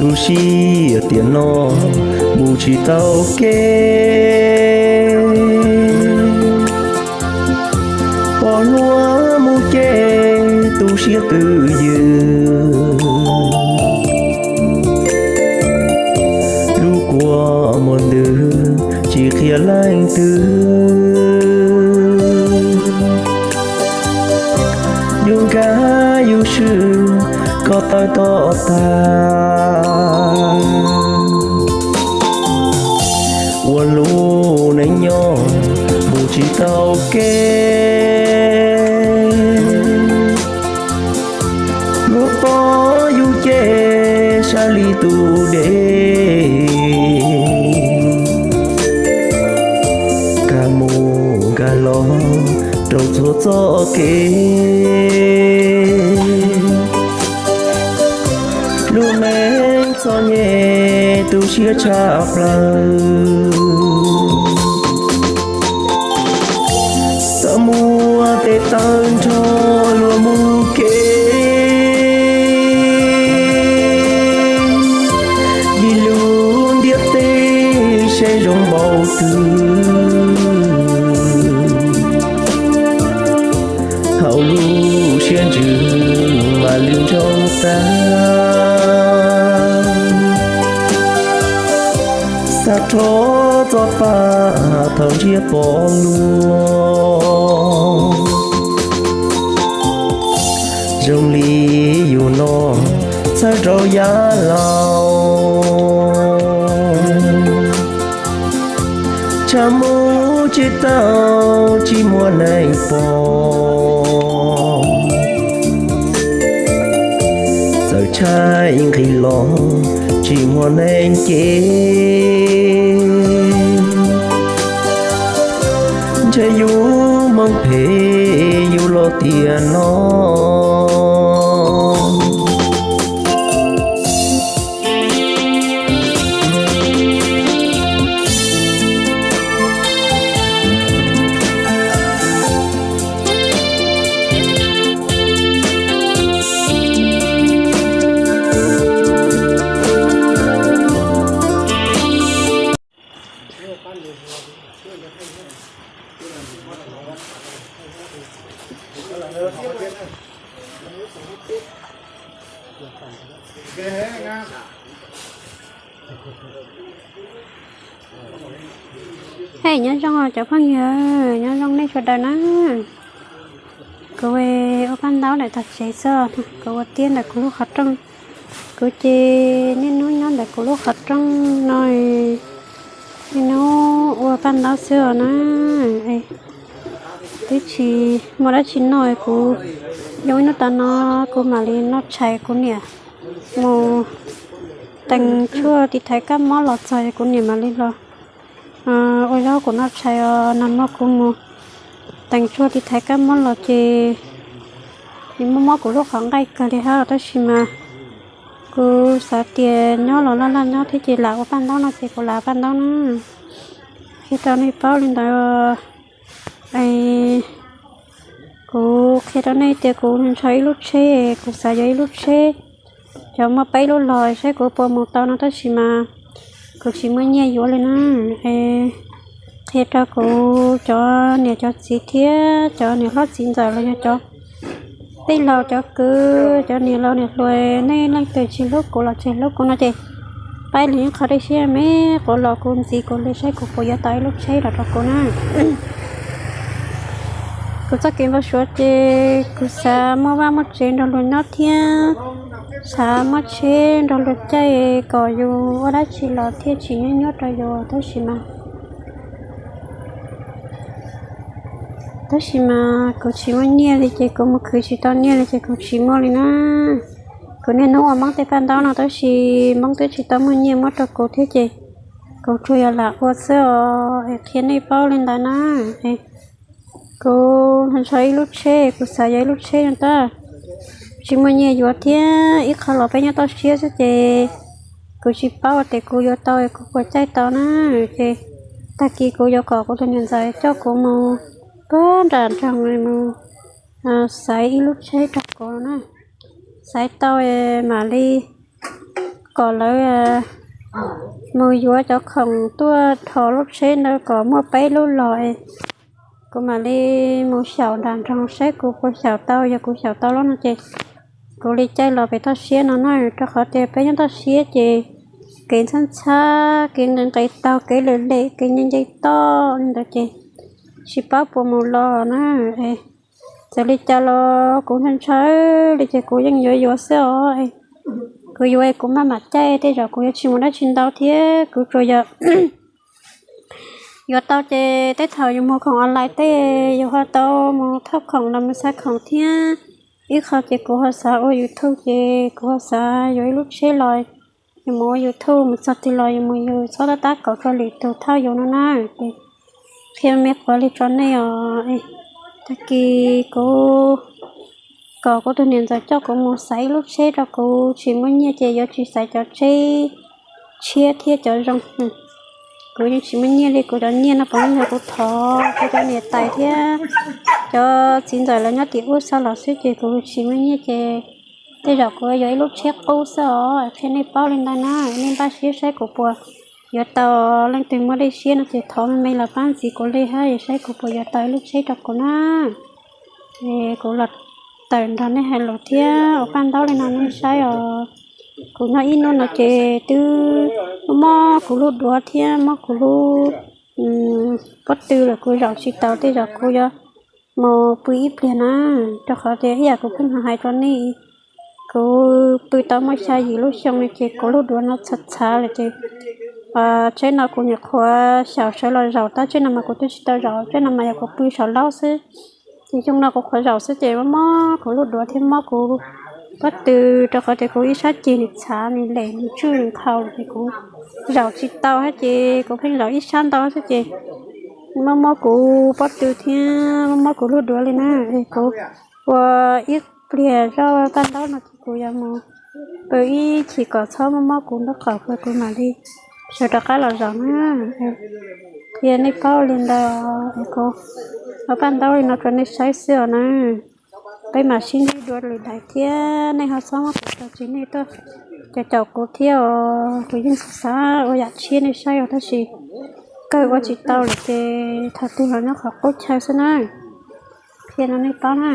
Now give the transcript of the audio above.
Tu siab tiam no mus tsis tau kev, pom luag mus ces tu siab twj ywm. Lub kua muag ntws tsis qhia leej twg, yus nkag yus swb ko taw to tag. Ua lub neej nyob mus tsis tau kev, luag pom yus ces sab li tus dej, nkag mus nkag los rau txhua txoj kev. Lub neej txom nyem tu siab tshaj plaws, txawm muaj tes taw nrog luag mus kev, vim lub ntiaj teb seb zoo npaum twg, hauv lub siab ntsws mam li nrau tag. Xav rho txoj paj thaum ntsiab pom luag, zoo li yus no txhawj rau yav laus, tshaj mus tsis tau tsis muaj neeg pom. Txawm tshaib nqhis los tsis muaj neeg cem, ntshe yus hmoov phem yus los tiam no. Hej, nyob zoo cov phooj ywg, nyob zoo nej sawv daws na. Kuv ua paj ntaub ntawm tog tsev xwb, kuv ua tiab ntawm kuv lub qhov rooj. Kuv ces niaj hnub nyob ntawm kuv lub qhov rooj no, niaj hnub ua paj ntaub xwb os na. Twb tsis muaj dab tsi noj, kuv yoo ib hnub tas no kuv mam li noj tshais, kuv niam mus tees tshuaj tiv thaiv kab mob los txog, kuv niam mam li los ua zaub kuv noj tshais os. Nag hmo kuv mus tees tshuaj tiv thaiv kab mob los ces nws muab mob kuv lub qhov nqaij kawg li hab, tab sis mas kuv xav tias nyob los laj laj nyob thiab ces lam ua paj ntaub no ces kuv lam paj ntaub na. Qhia rau nej paub li ntawd. Kuv qhia rau nej tias kuv ntshaw ib lub tsheb, kuv xav yuav ib lub tsheb, cov muaj peb lub los saib kuv puas mus tau no, tab sis mas kuv tsis muaj nyiaj yuav li na. Qhia rau kuv cov niam cov txiv thiab cov niam hlob txiv ntxawm los yog cov tij laug cov kwv, cov niam laus niam hluas, nej leej twg tsis hlub kuv los tsis hlub kuv no ces pab leej qhov dej siab me, kuv los kuv ntxiv kuv li saib kuv puas yuav tau ib lub tsheb los rau kuv na. Kuv txoj kev npau suav ces kuv xav muaj vaj muaj tsev nrog luag nyob thiab xav muaj tsheb nrog luag caij kom yus ua dab tsi los thiaj tsis nyuaj nyuaj rau yus, tab sis mas Tab sis mas kuv tsis muaj nyiaj li ces kuv mus khwv tsis tau nyiaj li ces kuv tsis muaj li na. Kuv niaj hnub ua Hmoob tej paj ntaub no tab sis Hmoob twb tsis tau muaj nyiaj muab rau kuv thiab ces kuv tsuas yog lam ua xwb os, es qhia nej paub li ntawd na. Kuv ntshaw ib lub tsheb, kuv xav yuav ib lub tsheb no tab tsis muaj nyiaj yuav thiab, ib qho los peb nyob toj siab xwb ces kuv tsis paub tias kuv yuav tau kuv puas caij tau na. Ces tag kis kuv yuav kom kuv tus niam ntxawm coj kuv mus puag nram nroog mus xaiv ib lub tsheb rau kuv na. Xaiv tau mam li kom lawv mus yuav cov khoom tuaj dhos lub tsheb ntawd kom muaj peb lub los, kuv mam li mus xyaum nram nroog saib kuv puas xyaum tau. Yog kuv xyaum tau lub no ces kuv li caij los pem toj siab no na, rau qhov tias peb nyob toj siab ces kev ntxhab ntxhab, kev nqes nqes taug, kev lem lem, kev nce nce toj li ntawd ces tsis paub puas mus los na. Txawm li cas los kuv ntshaw ntshaw li ces kuv yeej yuav yuav xwb os. Kuv yuav es kuv maj mam caij, tej zaum kuv yuav tsis mus dab tsi ntau thiab, kuv tsuas yog yuav tau ces tej thaum yus mus khoom online tej yus ho tau mus thauj khoom los mus xaiv khoom thiab. Ib qho ces kuv ho xav ua YouTube ces kuv ho xav yuav ib lub tsheb los yus mus ua YouTube, mus txog twg los yus mus yus txhob tab tab kaum rau lwm tus thauj yus no na. Ces qhia me qhuav li tso nej os. Tag kis kuv kom kuv tus niam ntxawm coj kuv mus xaiv ib lub tsheb rau, kuv tsis muaj nyiaj ces yuav tsis xaiv cov tsheb tshiab thiab cov zoo. Kuv yeej tsis muaj nyiaj li, kuv cov nyiaj no puav leej yog kuv thov kuv cov niam tais thiab cov txiv ntxawm lawv nyob tim ub xa los xwb ces kuv tsis muaj nyiaj ces tej zaum kuv yuav ib lub tsheb qub xwb os. Qhia nej paub li ntawd na, nej npaj siab saib kuv puas yuav tau. Leej twg muaj dej siab no ces thov me me los pab ntxiv kuv li hab, saib kuv puas yuav tau ib lub tsheb rau kuv na. Es kuv los tawm nrog nej hais lus thiab ua paj ntaub li no nej saib os. Kuv nyob ib hnub no ces twb mob mob kuv lub duav thiab mob kuv lub pob tw lawm, kuv zaum tsis taus, tej zaum kuv yuav mus pw ib pliag na. Rau qhov tias ib yam kuv pheej hais rau nej, kuv pw tau muaj xya yim lub xyoo no ces kuv lub duav no txhav txhav lawm ces tsheb no kuv nyuam qhuav xyaum sawv los zaum tab, tsheb no mas kuv twb tsis tau zaum, tsheb no mas yog kuv pw saum laub xwb. Ces xyoo no kuv qhuav zaum xwb ces mob mob kuv lub duav thiab mob kuv pob tw, rau qhov tias kuv ib sab ceg nws txhav nws lem nws tswj nws nkhaus lawm ces kuv zaum tsis tau hab ces kuv pheej zaum ib sab ntau xwb ces mob mob kuv pob tw thiab mob mob kuv lub duav li na. Kuv ua ib pliag zaj paj ntaub no ces kuv yuav mus pw ib chim kom txhob mob mob kuv nraub qaum, kuv mam li sawv rov qab los zaum na. Qhia nej paub li ntawd, kuv ua paj ntaub li no rau nej saib xwb os na. Peb mam sib ntsib dua lwm daim thiab, nej ho txhob muab kuv tso tseg, nej tuaj caum caum kuv thiab os. Kuv yeej xav ua yam tshiab nej saib os tab sis kawg ua tsis tau lawm ces thaum twg los nyob qhov qub chaw xwb na. Qhia no nej paub na.